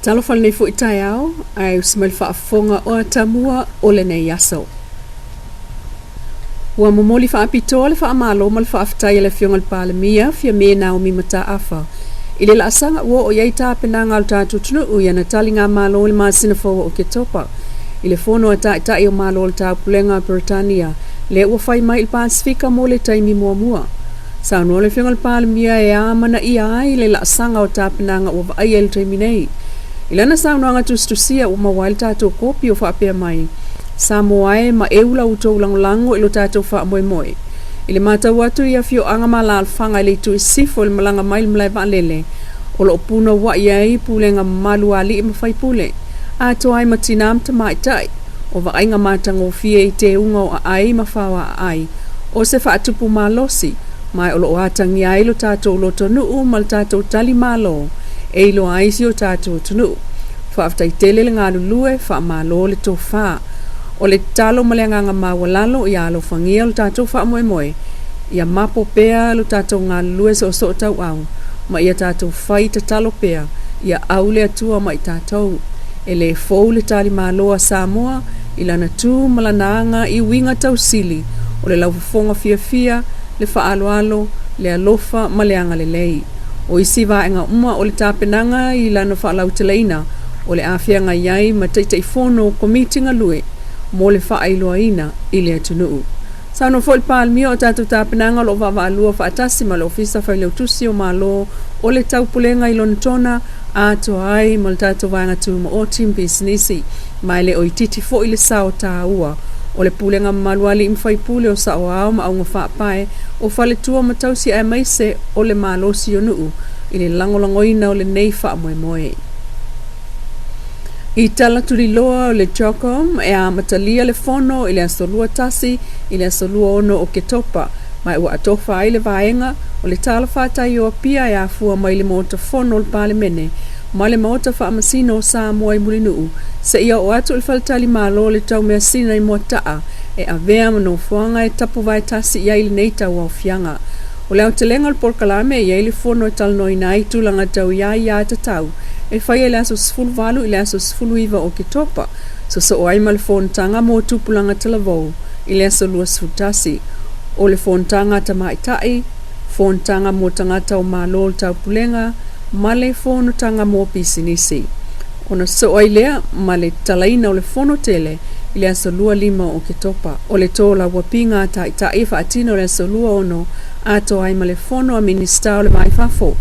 Talofa lenei foi taeao, ae usi mai le faafofoga o Atamua o lenei aso. Ua momoli faapitoa le faamalo ma le faafetai a le Afioga i le Palemia, Fiame Naomi Mataafa, i le laasaga ua oo i ai tapenaga a lo tatou atunuu i ana taligamalo i le masina fou o Oketopa i le Fono a Taitai o Malo o le Taupulega a Peretania lea ua fai mai i le Pasefika mo le taimi muamua. Saunoa le Afioga i le Palemia e amanaia ai le laasaga o tapenaga ua vaaia i le taimi nei. I lana saunoaga tusitusia ua maua ai le tatou kopi o faapea mai, Samoa e, maeu la outou lagolago i lo tatou faamoemoe. I le matau atu i afioaga ma alaalafaga i le itu i sisifo i le malaga mai i le malae vaalele, o lo o punouai ai pulega mamalu a alii ma faipule, atoa ai ma tinā ma tamaitai, o vaaiga matagofie i teuga o aai ma faoa aai, o se faatupu malosi, ma o lo o atagia ai lo tatou lotonuu ma le tatou tali malo e iloa ai si o tatou atunuu. Faafetai tele le galulue, faamalo le tofa. O le tatalo ma le agaga maualalo ia alofagia lo tatou faamoemoe, ia mapo pea lo tatou galulue soosoo tauau, ma ia tatou fai tatalo pea ia au le Atua ma i tatou. E le fou le tali malo a Samoa i lana tu ma lana aga i uiga tausili o le laufofoga fiafia, le faaaloalo, le alofa ma le agalelei. O isi vaega uma o le tapenaga i lana faalauteleina o le a feagai ai ma Taitaifono o Komiti Galue mo le faailoaina i le atunuu. Saunoa foi le Palemia o tatou tapenaga o lo o vaavaalua faatasi ma le Ofisa Failautusi o Malo o le Taupulega i Lonetona atoa ai ma le tatou vaega tumaoti ma pisinisi, ma e le o itiiti foi le sao taua o le pulega mamalu a alii ma faipule o saoao ma augafaapae o faletua ma tausi aemaise o le malosi o nuu i le lagolagoina o lenei faamoemoe. I tala tuliloa o le CHOGM e amatalia le fono i le aso 21 i le aso 26 o Oketopa, ma ua atofa ai le vaega o le talafatai o Apia e afua mai le Maota Fono o le Palemene ma le Maota Faamasino o Samoa i Mulinuu seia oo atu i le Faletalimalo o le Taumeasina i Moataa e avea ma nofoaga e tapuvaetasi i ai lenei tauaofiaga. O le aotelega o le polokalame e i ai le fono e talanoaina ai tulaga tau iā tatau e faia i le aso 18 i le aso 19 o Oketopa, sosoo ai ma le fonotaga mo tupulaga talavou i le aso 21. O le fonotaga a tamaitai, fonotaga mo tagata o Malo o le Taupulega, ma le fonotaga mo pisinisi. Ona sosoo ai lea ma le tatalaina o le fono tele i le aso 25 o Oketopa. O le tolauapiga a Taitai e faatino i le aso 26 atoa ai ma le fono a Minisita o le Va i Fafo.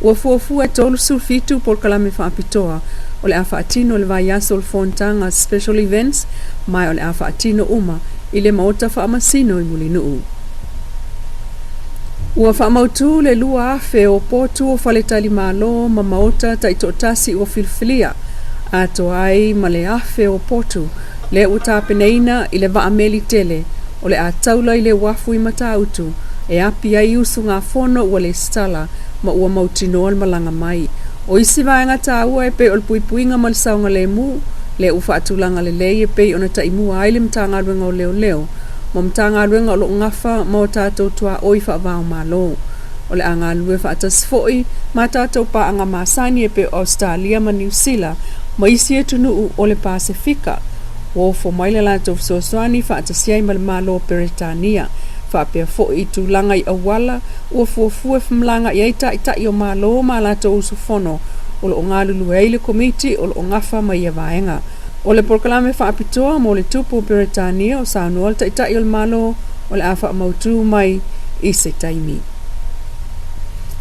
Ua fuafua e 37 polokalame faapitoa o le a faatino i le vaiaso o le fonotaga Special Events ma o le a faatino uma i le Maota Faamasino i Mulinuu. Ua faamautu le 2,000 o potu o faletalimalo ma maota taitoatasi ua filifilia, atoa ai ma le 1,000 o potu lea ua tapenaina i le vaa meli tele o le a taula i le uafu i Matautu e api ai usugafono ua lesitala ma ua mautinoa le malaga mai. O isi vaega taua e pei o le puipuiga ma le saogalemu, lea ua faatulaga lelei e pei ona taimua ai le Matagaluega o Leoleo ma Matagaluega o lo o gafa ma o tatou tuaoi faava-o-Malo. O le a galulue faatasi foi ma tatou paaga masani e pei o Ausetalia ma Niu Sila ma isi atunuu o le Pasefika. Ua ofo mai le latou fesoasoani faatasi ai ma le Malo o Peretania. Faapea foi i tulaga i auala ua fuafua e famalaga i ai taitai o Malo ma a latou usufono o lo o galulue ai le Komiti o lo o gafa ma ia vaega. O le polokalame faapitoa mo le Tupu o Peretania o saunoa le Taitai o le Malo o le a faamautu mai i se taimi.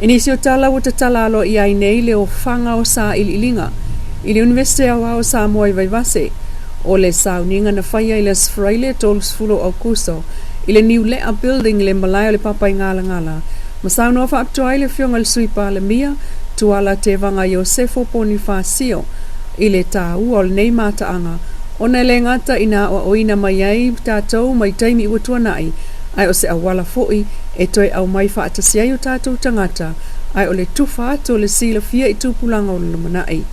I nisi o tala ua tatala aloaia ai nei le ofaga o sailiiliga i le Iunivesite Aoao o Samoa i Vaivase, o le sauniga na faia i le Aso Faraile 30 o Aokuso i le Niulea Building i le malae o le Papaigalagala ma saunoa faapitoa ai le Afioga i le Sui Palemia, Tuala Tevaga Iosefo Ponifasio, i le taua o lenei mataaga ona e le gata ina aoaoina mai ai tatou mai taimi ua tuanai, ae o se auala foi e toe aumai faatasi ai o tatou tagata, ae o le tufa atu o le silafia i tupulaga o le lumanai.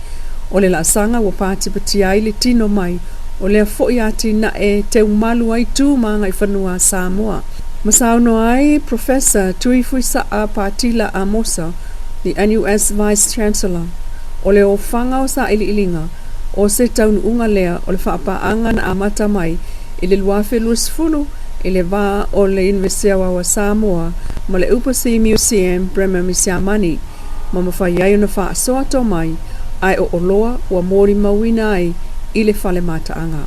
O le laasaga ua patipatia ai le tino mai o lea foi atinae teumalu ai tu ma agaifanua a Samoa. Ma saunoa ai Professor Tuifuisaa Patila Amosa, the NUS Vice Chancellor. O le ofaga o saʻiliʻiliga, o se taunuuga lea o le faapaaga na amata mai i le 2020 i le va o le Iunivesite Aoao a Samoa ma le Ubersee Museum Bremen i Siamani, ma mafai ai ona faasoa tomai ae o oloa ua molimauina ai i le fale mataaga.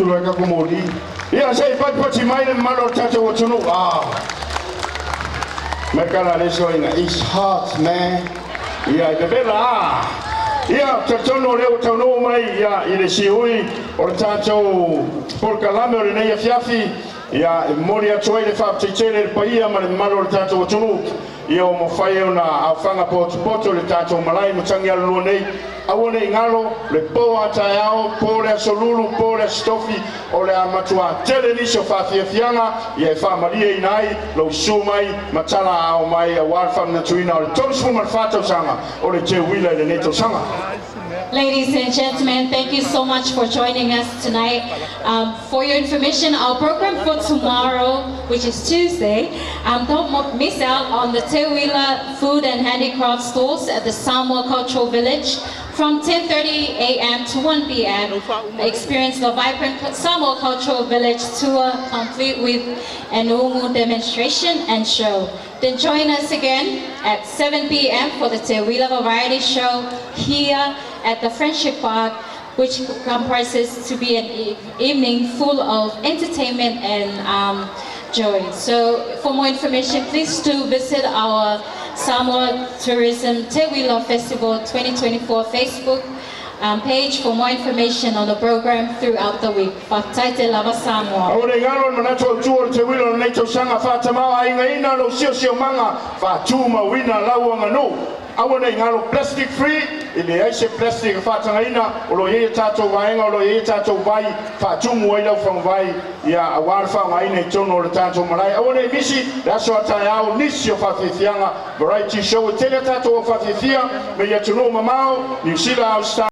Sulu ai ka moli. Ia se i patipati mai le mamalu o le tatou atunuu. Ah. Mai kala le soinga. It's hot, man. Ia, i bebela ah. Ia, talitonu o lea ua taunuu mai ia, i le siui o le tatou polokalame o lenei afiafi. Ia, e momoli atu ai le faafetai tele le paia ma le mamalu o le tatou atunuu. Ia ua mafai ona aofaga potopoto le tatou malae matagi alulua nei. Aua ne i galo, le po a taeao, po le aso Lulu, po le aso Tofi, o le a matua tele nisi o faafiafiaga, ia e faamalie ina ai, lou susu mai, ma tala ao mai, auā le faamanatuina o le 34 tausaga o le Teuila i lenei tausaga. Ladies and gentlemen, thank you so much for joining us tonight. For your information, our program for tomorrow, which is Tuesday, don't miss out on the Teuila Food and Handicraft stalls at the Samoa Cultural Village from 10:30 a.m. to 1 p.m. Experience the vibrant Samoa Cultural Village tour complete with an umu demonstration and show. Then join us again at 7 p.m. for the Teuila Variety Show here at the Friendship Park, which comprises to be an evening full of entertainment and joy. So for more information, please do visit our Samoa Tourism Teuila Festival 2024 Facebook page for more information on the program throughout the week. Faafetai tele lava Samoa. Aua ne i galo le manatu autu o le Teuila o lenei tausaga faatamao aigaina lou siosiomaga faatumauina lau aganuu. Aua ne i galo plastic free, e leai se plastic e faatagaina o lo o i ai a tatou vaega o lo o i ai a tatou vai faatumu ai lau faguvai ia auā le faaaogaina i totonu o le tatou malae. Aua ne i misi le aso a taeao nisi o faafiafiaga variety show e tele a tatou au faafiafia mai atunuu mamao Niu Sila Australia.